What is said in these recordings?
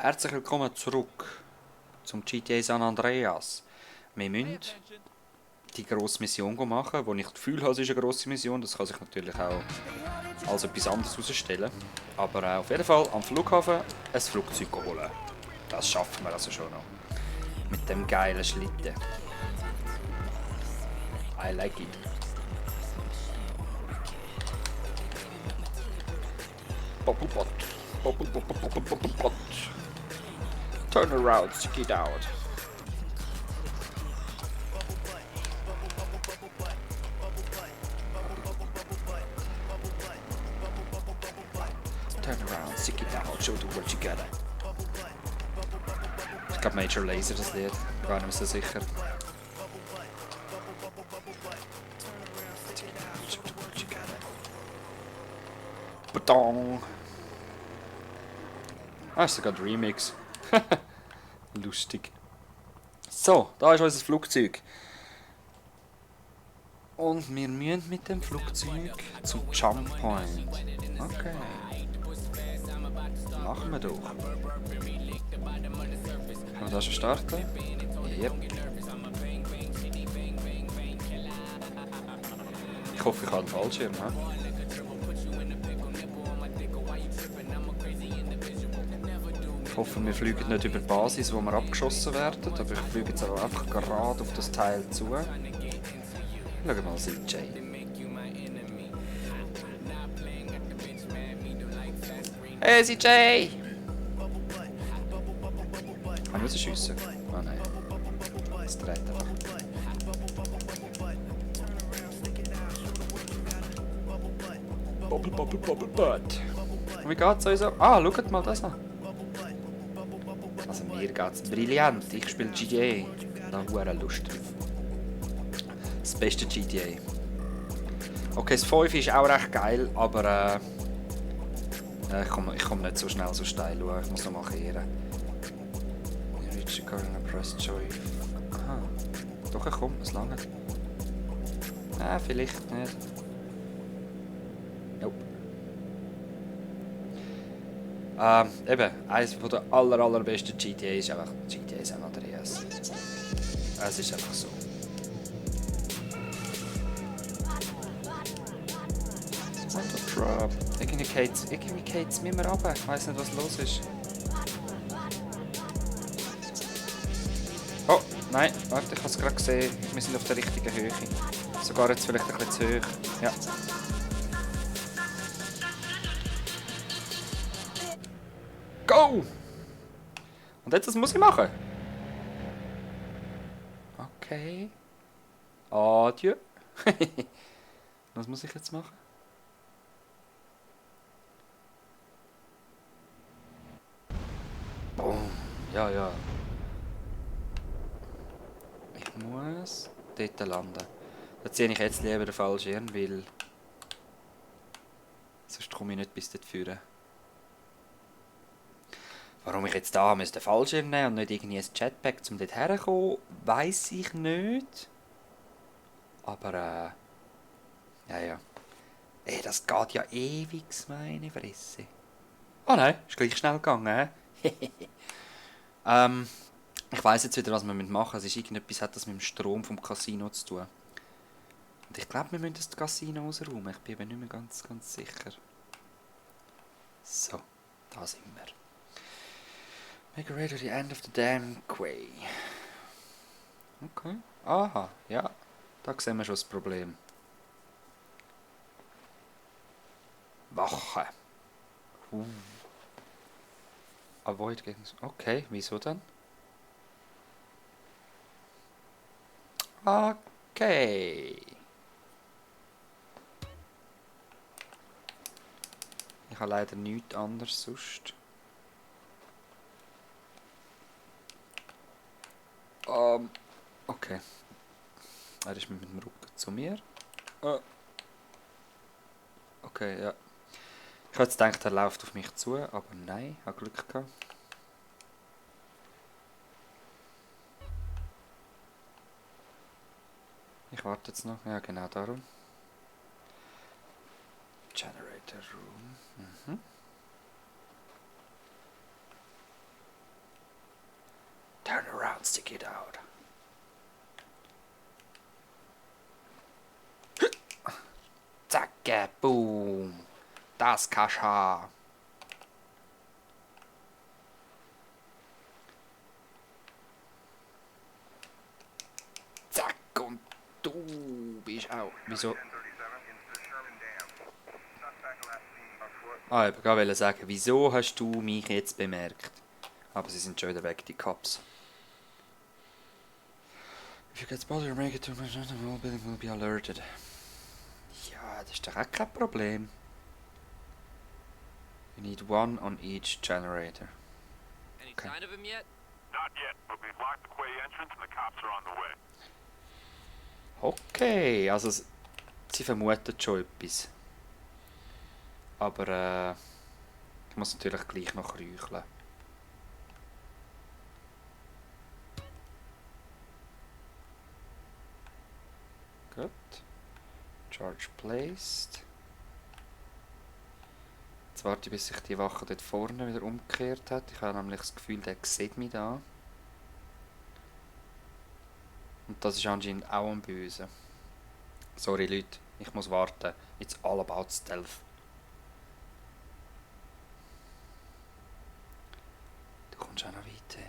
Herzlich willkommen zurück zum GTA San Andreas. Wir müssen die grosse Mission machen, wo ich das Gefühl habe, es ist eine grosse Mission. Das kann sich natürlich auch als etwas anderes herausstellen. Aber auf jeden Fall am Flughafen ein Flugzeug holen. Das schaffen wir also schon noch. Mit dem geilen Schlitten. I like it. Poppelpott. Poppelpott. Turn around, stick it out. Turn around, stick it out, show them what you got. Ich glaube Major Lazer das Lied, gar nicht mehr so sicher. Badong! Ah, ist sogar ein Remix. Lustig. So, da ist unser Flugzeug. Und wir müssen mit dem Flugzeug zum Jump Point. Okay. Machen wir doch. Können wir da schon starten? Yep. Ich hoffe, ich habe einen Fallschirm. He? Ich hoffe, wir fliegen nicht über die Basis, wo wir abgeschossen werden. Aber ich fliege jetzt auch einfach gerade auf das Teil zu. Schau mal, CJ. Hey, CJ! Kann ich schiessen? Oh nein. Es dreht einfach. Bubble, bubble, bubble, butt. Und wie geht's uns? Ah, schaut mal das an. Also mir geht's brillant. Ich spiele GTA. Da habe ich Lust drauf. Das beste GTA. Okay, das 5 ist auch recht geil, aber ich komm nicht so schnell so steil schauen. Ich muss noch mal kehren. Reach the car and press joy. Aha. Doch, komm, es langt. Vielleicht nicht. Nope. Eben, eines der allerbesten GTA ist einfach GTA San Andreas. Es ist einfach so. Drop. Irgendwie geht's mit mir runter. Ich weiss nicht, was los ist. Oh, nein, warte, ich habe es gerade gesehen. Wir sind auf der richtigen Höhe. Sogar jetzt vielleicht ein bisschen zu hoch. Ja. Go! Und jetzt, was muss ich machen? Okay. Adieu. Was muss ich jetzt machen? Boom. Ja. Ich muss dort landen. Da ziehe ich jetzt lieber den Fallschirm, weil sonst komme ich nicht bis dort führen. Warum ich jetzt da den Fallschirm nehmen und nicht irgendwie ein Jetpack, um dort herzukommen, weiss ich nicht. Aber ja. Ey, das geht ja ewig, meine Fresse. Oh nein, ist gleich schnell gegangen, ich weiss jetzt wieder, was wir machen müssen. Es ist irgendetwas, hat das mit dem Strom vom Casino zu tun. Und ich glaube, wir müssen das Casino ausräumen. Ich bin aber nicht mehr ganz sicher. So, da sind wir. Make a way to the end of the damn quay. Okay. Aha, ja. Da sehen wir schon das Problem. Wache. Avoid getting... Okay, wieso dann? Okay. Ich habe leider nichts anderes sonst. Okay. Er ist mit dem Rücken zu mir. Okay, ja. Ich hätte jetzt gedacht, er läuft auf mich zu, aber nein, ich habe Glück gehabt. Ich warte jetzt noch. Ja, genau darum. Generator Room. Check it out. Zacke, boom. Das kannst du haben. Zack, und du bist auch. Wieso? Ah, ich wollte gerade sagen, wieso hast du mich jetzt bemerkt? Aber sie sind schon wieder weg, die Cops. If you get spotted or make it to my whole building will be alerted. Ja, das ist doch auch kein Problem. You need one on each generator. Any sign of him yet? Not yet, but we've locked the quay entrance and the cops are on the way. Okay, also sie vermuten schon etwas. Aber ich muss natürlich gleich noch räucheln. Gut. Charge placed. Jetzt warte ich, bis sich die Wache dort vorne wieder umgekehrt hat. Ich habe nämlich das Gefühl, der sieht mich da. Und das ist anscheinend auch ein Böse. Sorry Leute, ich muss warten. It's all about stealth. Du kommst auch noch weiter.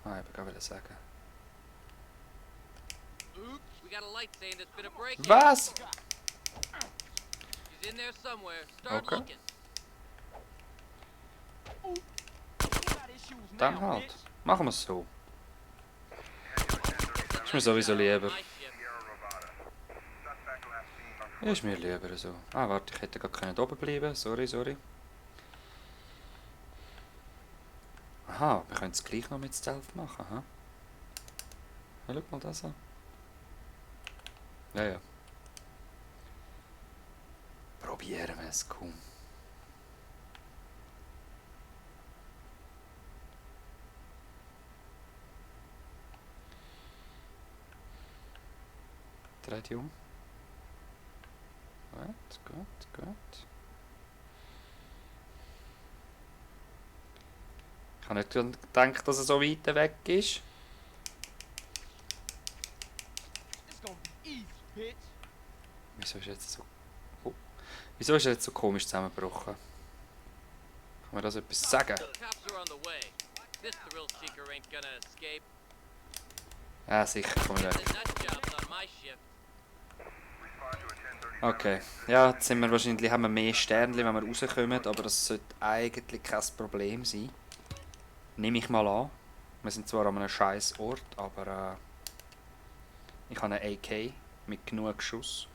Ah, ich wollte gerade sagen. We got a light saying there's been a break-in. Was? He's in there somewhere. Start Okay. looking. Dann halt. Machen wir es so. Ist mir sowieso lieber. My ship. Ist mir lieber so. Ah, warte, ich hätte gar nicht oben bleiben. Sorry. Aha, wir können es gleich noch mit Stealth machen, ha? Ja, schau mal das an. Ja. Probieren wir es, komm. Dreht die um. Gut. Ich habe nicht gedacht, dass er so weit weg ist. Wieso ist er jetzt so... Oh. Wieso ist er jetzt so komisch zusammengebrochen? Kann man das etwas sagen? Cops are on the way. This thrill seeker ain't gonna escape. Ja, sicher, komm weg. The nut job's on my shift. Okay. Ja, jetzt sind wir wahrscheinlich, haben wir mehr Sternchen, wenn wir rauskommen, aber das sollte eigentlich kein Problem sein. Nehme ich mal an. Wir sind zwar an einem scheiß Ort, aber ich habe eine AK mit genug Schuss.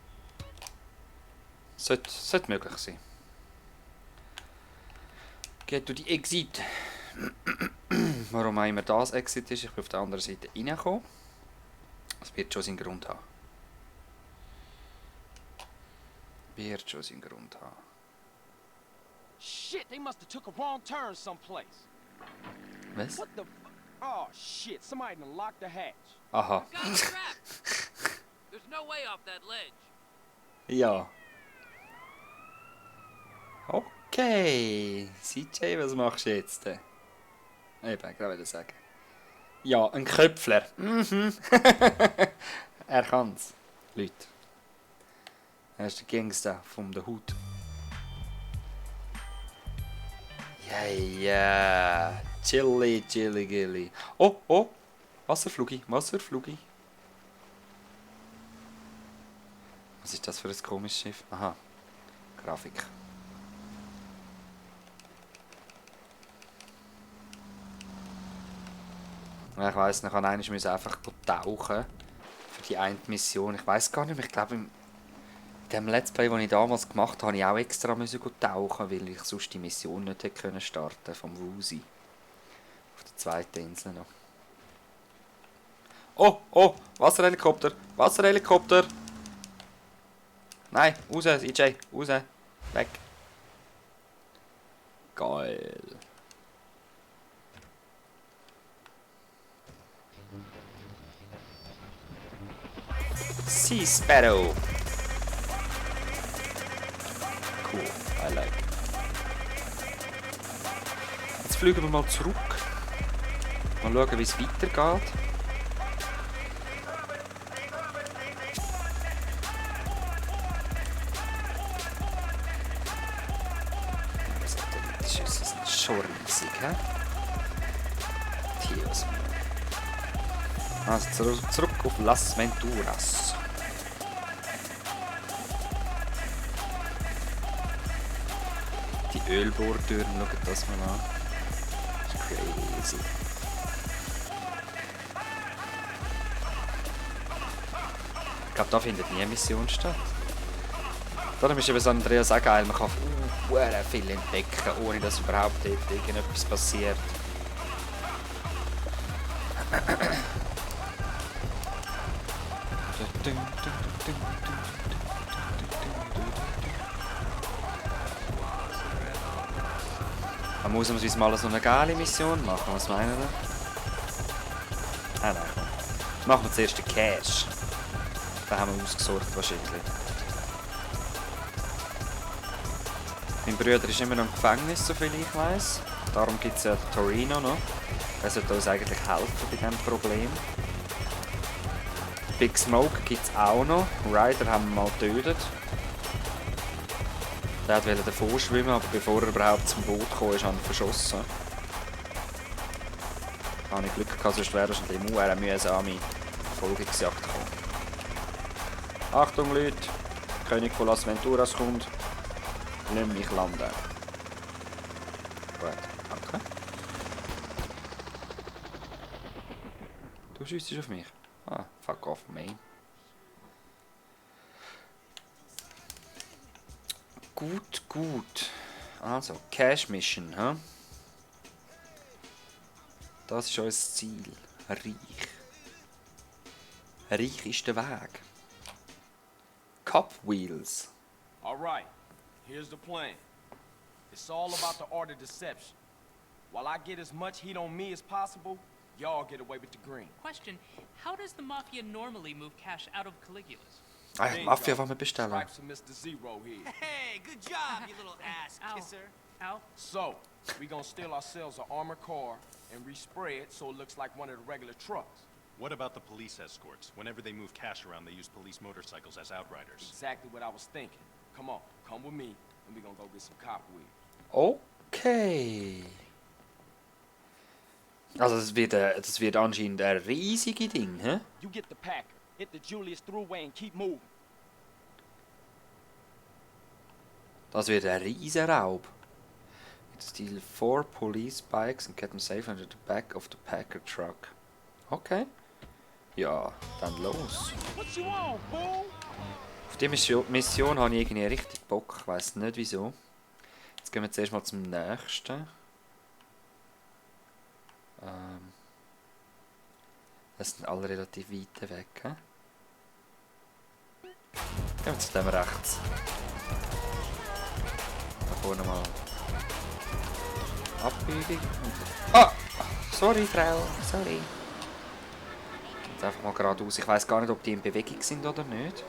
Sollte möglich sein. Geht durch die Exit. Warum auch immer das Exit ist, ich bin auf der anderen Seite reingekommen. Das wird schon seinen Grund haben. Shit, they must have took a wrong turn someplace. Was? What the Oh shit, somebody done locked the hatch. Aha. Got him trapped. There's no way off that ledge. Ja. Okay. CJ, was machst du jetzt? Eben, gerade wieder sagen. Ja, ein Köpfler. Mhm. Er kann's. Leute. Er ist der Gangster von der Hut. Ja. Chilly. Oh. Wasserflugi. Was ist das für ein komisches Schiff? Aha. Grafik. Ja, ich weiss, ich musste einfach tauchen. Für die eine Mission. Ich weiss gar nicht mehr. Ich glaube, in dem Let's Play, das ich damals gemacht habe, musste ich auch extra tauchen, weil ich sonst die Mission nicht hätte können starten vom Woozy. Auf der zweiten Insel noch. Oh! Wasserhelikopter! Nein, raus, CJ, raus, weg. Geil. Sea Sparrow. Cool, I like. Jetzt fliegen wir mal zurück. Mal schauen, wie es weitergeht. Satellitenschüsse sind schon riesig, hä? Tios. Also zurück auf Las Venturas. Die Ölbohrtüren, schaut das mal an. Das ist crazy. Ich glaube, da findet nie eine Mission statt. Darum ist eben San Andreas auch geil. Man kann viel entdecken, ohne dass überhaupt dort irgendetwas passiert. Man muss uns mal so eine geile Mission machen, was meinen wir? Ah nein, komm. Machen wir zuerst den Cash. Den haben wir ausgesorgt wahrscheinlich. Mein Bruder ist immer noch im Gefängnis, soviel ich weiß. Darum gibt es ja Torino noch. Er sollte uns eigentlich helfen bei diesem Problem. Big Smoke gibt es auch noch. Ryder haben wir mal getötet. Der wollte davor schwimmen, aber bevor er überhaupt zum Boot kam, ist er verschossen. Da habe ich Glück gehabt, sonst wäre wahrscheinlich eine mühsame Verfolgungsjagd gekommen. Achtung Leute, König von Las Venturas kommt. Lass mich landen. Gut, danke. Du schiessest auf mich. Ah, fuck off, man. Gut, gut. Also, Cash Mission, hä? Das ist unser Ziel. Reich. Reich ist der Weg. Cup Wheels. Alright, here's the plan. It's all about the art of deception. While I get as much heat on me as possible, y'all get away with the green. Question, how does the Mafia normally move cash out of Caligula's? Ah, Mafia wollen wir bestellen. Stripes for Mr. Zero here. Hey, good job, you little ass Ow. kisser. Ow. So, we gonna steal ourselves an armored car and respray it so it looks like one of the regular trucks. What about the police escorts? Whenever they move cash around, they use police motorcycles as outriders. Exactly what I was thinking. Come on, come with me, and we gonna go get some cop weed. Okay. Also das wird anscheinend ein riesiges Ding, hä? You get the Packer, hit the Julius Thruway and keep moving. Das wird ein riesen Raub. Steal 4 police bikes and get them safe under the back of the Packer truck. Okay. Ja, dann los. What you on, fool? Auf die Mission habe ich irgendwie richtig Bock. Ich weiss nicht wieso. Jetzt gehen wir zuerst mal zum nächsten. Das sind alle relativ weit weg. He? Gehen wir zu dem rechts. Da vorne mal Abbiegung. Ah! Sorry, Frau. Sorry. Jetzt einfach mal geradeaus. Ich weiss gar nicht, ob die in Bewegung sind oder nicht.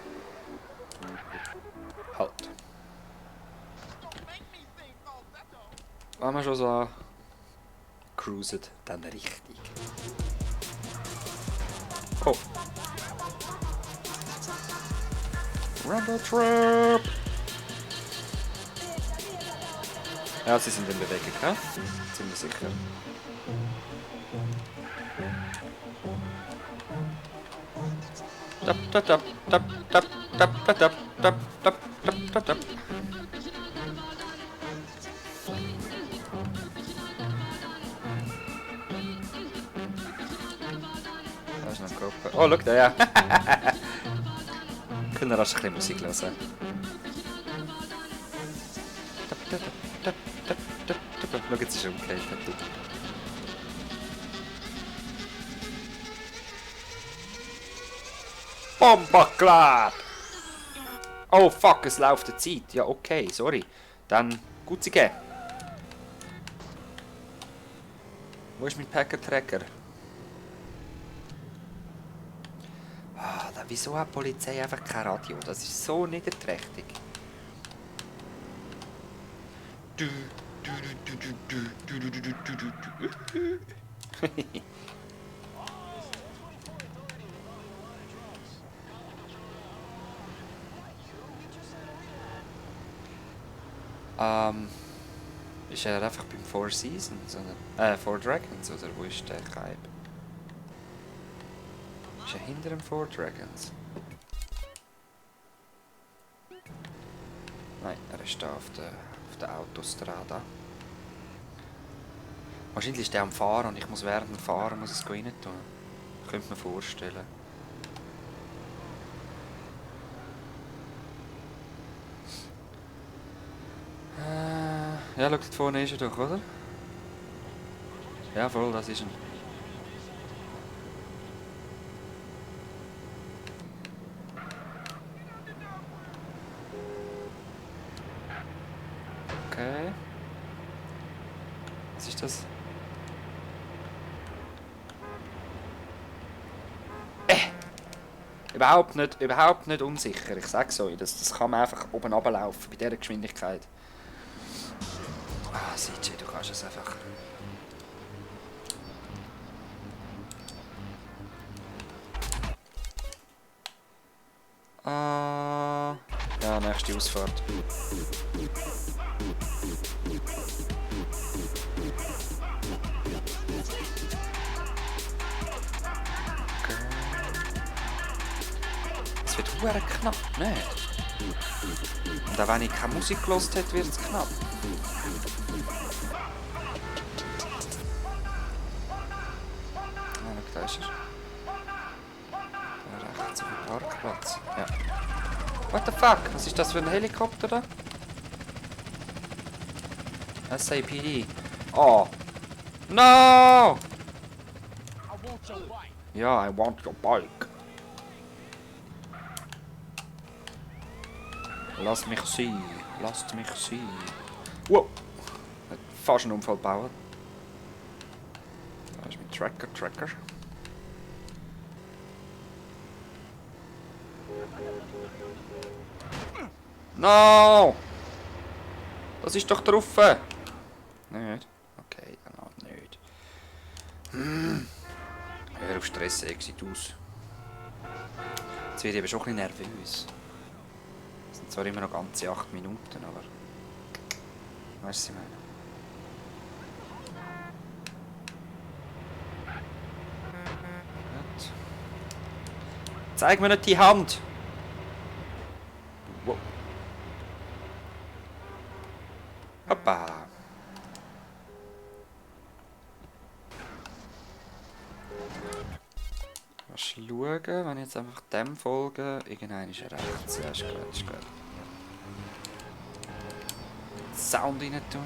Halt. Wenn wir schon so cruisen, dann richtig. Oh. Rumble Trap! Ja, sie sind in Bewegung, hä? Ziemlich sicher. Tap, tap, tap, tap, tap, tap, tap, tap, tap, tap, tap, tap. Da ist noch eine Gruppe. Oh, schau da, ja. Können wir rasch ein bisschen Musik hören. Schau, jetzt ist er umgekehrt. Bomberklapp! Oh fuck, es läuft die Zeit. Ja, okay, sorry. Dann gut sie gehen. Wo ist mein Packer-Tracker? Ah, wieso hat die Polizei einfach kein Radio? Das ist so niederträchtig. Ist er einfach beim Four Seasons oder Four Dragons oder wo ist der Kaib? Ist er hinter dem Four Dragons? Nein, er ist da auf der Autostrada. Wahrscheinlich ist der am Fahren und ich muss während dem Fahren es rein tun. Könnte mir vorstellen. Ja, schau, dort vorne ist er doch, oder? Ja, voll, das ist er. Okay. Was ist das? Überhaupt nicht unsicher. Ich sag's euch, das kann man einfach oben runterlaufen bei dieser Geschwindigkeit. Ah, CJ, du kannst es einfach. Ja, nächste Ausfahrt. Es wird verdammt knapp, ne? Und auch wenn ich keine Musik gehört hätte, wird es knapp. Ah, schau, da ist er. Da rechts auf dem Parkplatz. Ja. What the fuck? Was ist das für ein Helikopter da? SAPD. Oh. No! Ja, I want your bike. Lasst mich sein. Lasst mich sein. Wow. Hat fast einen Unfall gebaut. Da ist mein Tracker. No! Das ist doch drauf. Nicht? Okay, dann nicht. Hör auf Stress, Exit aus. Jetzt werde ich aber schon ein bisschen nervös. Es sind zwar immer noch ganze 8 Minuten, aber... Weißt du, was ich meine? Gut. Zeig mir nicht die Hand! Wow. Hoppa! Was schauen, wenn ich jetzt einfach dem folge, irgendein ist er rechts. Ja, ist gut. Sound rein tun.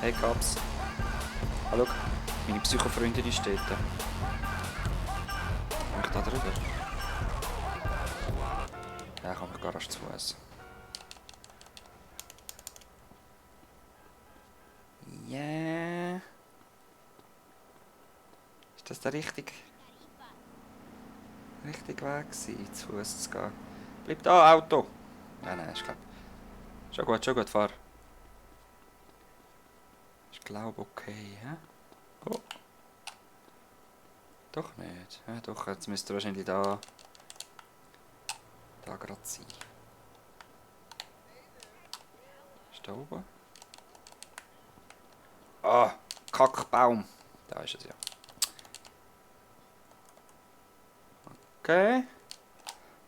Hey Kaps. Hallo, meine Psychofreundin ist dort. Komm ich da drüber? Ja, komm ich gar zu Fuß. Yeah. Ist das der richtige Weg gewesen, zu Fuß zu gehen? Bleib da, Auto! Nein, ist klar. Schon gut, fahr. Ich glaube okay, hä? Oh. Doch nicht. Ja, doch, jetzt müsste er wahrscheinlich da gerade sein. Ist da oben? Ah, Kackbaum. Da ist es ja. Okay.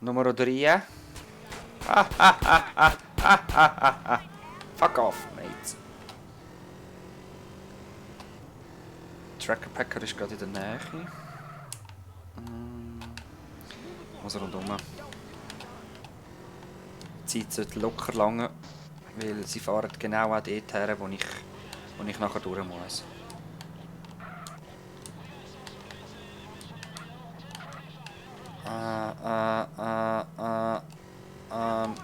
Nummer 3. Fuck off, mates. Tracker Packer ist gerade in der Nähe. Muss rundum. Die Zeit sollte locker lange, weil sie fahren genau auch dort her, wo ich nachher durch muss.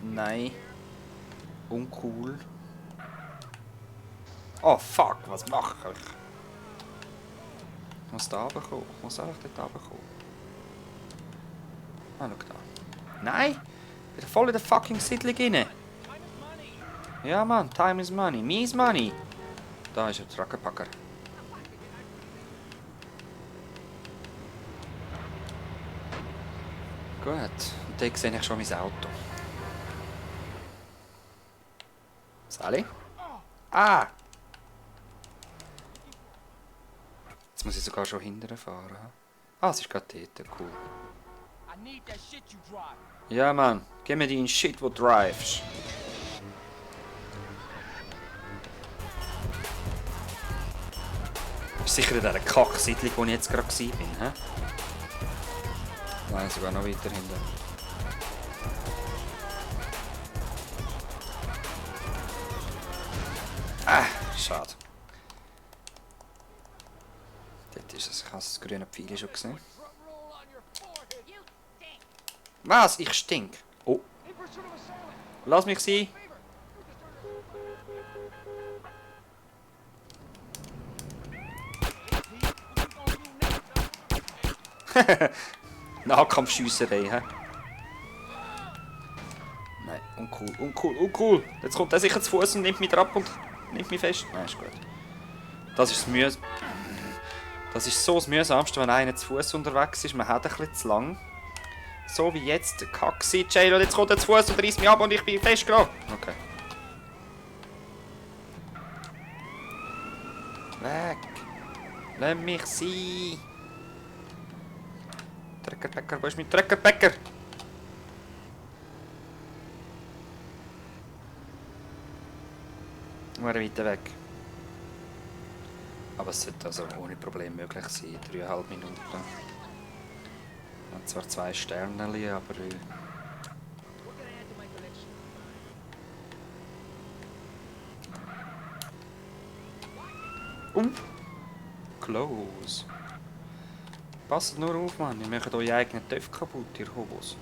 Nein. Uncool. Oh fuck, was mache ich? muss da runterkommen. Ich muss einfach dort runterkommen. Ah, schau da. Nein! Ich bin voll in der fucking Siedlung rein. Ja, Mann. Time is money. Me's money. Da ist der Truckerpacker. Gut. Und dort sehe ich schon mein Auto. Sally? Ah! Jetzt muss ich sogar schon hinterher fahren. Ah, es ist gerade dort. Cool. I need that shit you drive. Ja, Mann. Gib mir deinen Shit, wo du drivest. Ist sicher in dieser Kack-Siedlung, wo ich jetzt gerade war. Hä? Nein, sogar noch weiter hinten. Ah, schade. Dort ist es. Ich habe das grüne Pfeil schon gesehen. Was? Ich stink. Oh. Lass mich sein. Nahkampfschiesserei, hä? Nein, uncool, uncool, uncool. Jetzt kommt er sicher zu Fuß und nimmt mich ab und nimmt mich fest. Nein, ist gut. Das ist das ist so das Mühsamste, wenn einer zu Fuß unterwegs ist. Man hat ein bisschen zu lang. So wie jetzt der Kaxi Jail und jetzt kommt er zu Fuß und reißt mich ab und ich bin festgenommen. Okay. Weg. Lass mich sein. Treckerbäcker, wo ist mein Treckerbäcker? Nur weiter weg. Aber es sollte also ohne Problem möglich sein. 3,5 Minuten. Und zwar 2 Sterne, aber... Close. Passt nur auf, Mann. Ihr macht eure eigenen Töpfe kaputt, ihr Hobos.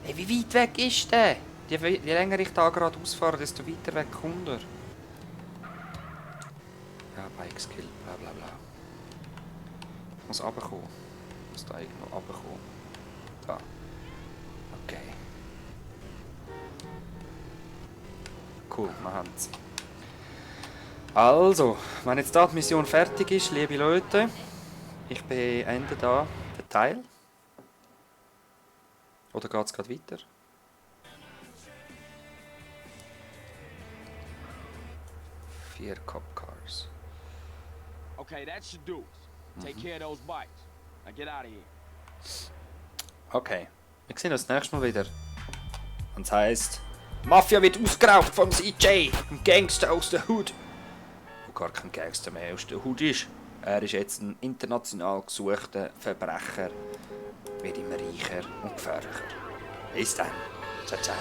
Hey, wie weit weg ist der? Je länger ich da gerade ausfahre, desto weiter weg kommt er. Ja, Bike Skill, bla bla bla. Ich muss runterkommen. Ich muss da irgendwo runterkommen. Da. Okay. Cool, wir haben es. Also, wenn jetzt da die Mission fertig ist, liebe Leute, ich beende da den Teil. Oder geht es gerade weiter? Vier Cop Cars. Okay, that should do it. Take care of those bikes. Now get out of here. Okay, wir sehen uns das nächste Mal wieder. Und das heisst, Mafia wird ausgeraubt vom CJ, einem Gangster aus der Hood. Wo gar kein Gangster mehr aus der Hood ist. Er ist jetzt ein international gesuchter Verbrecher. Wird immer reicher und gefährlicher. Bis dann. Ciao, ciao.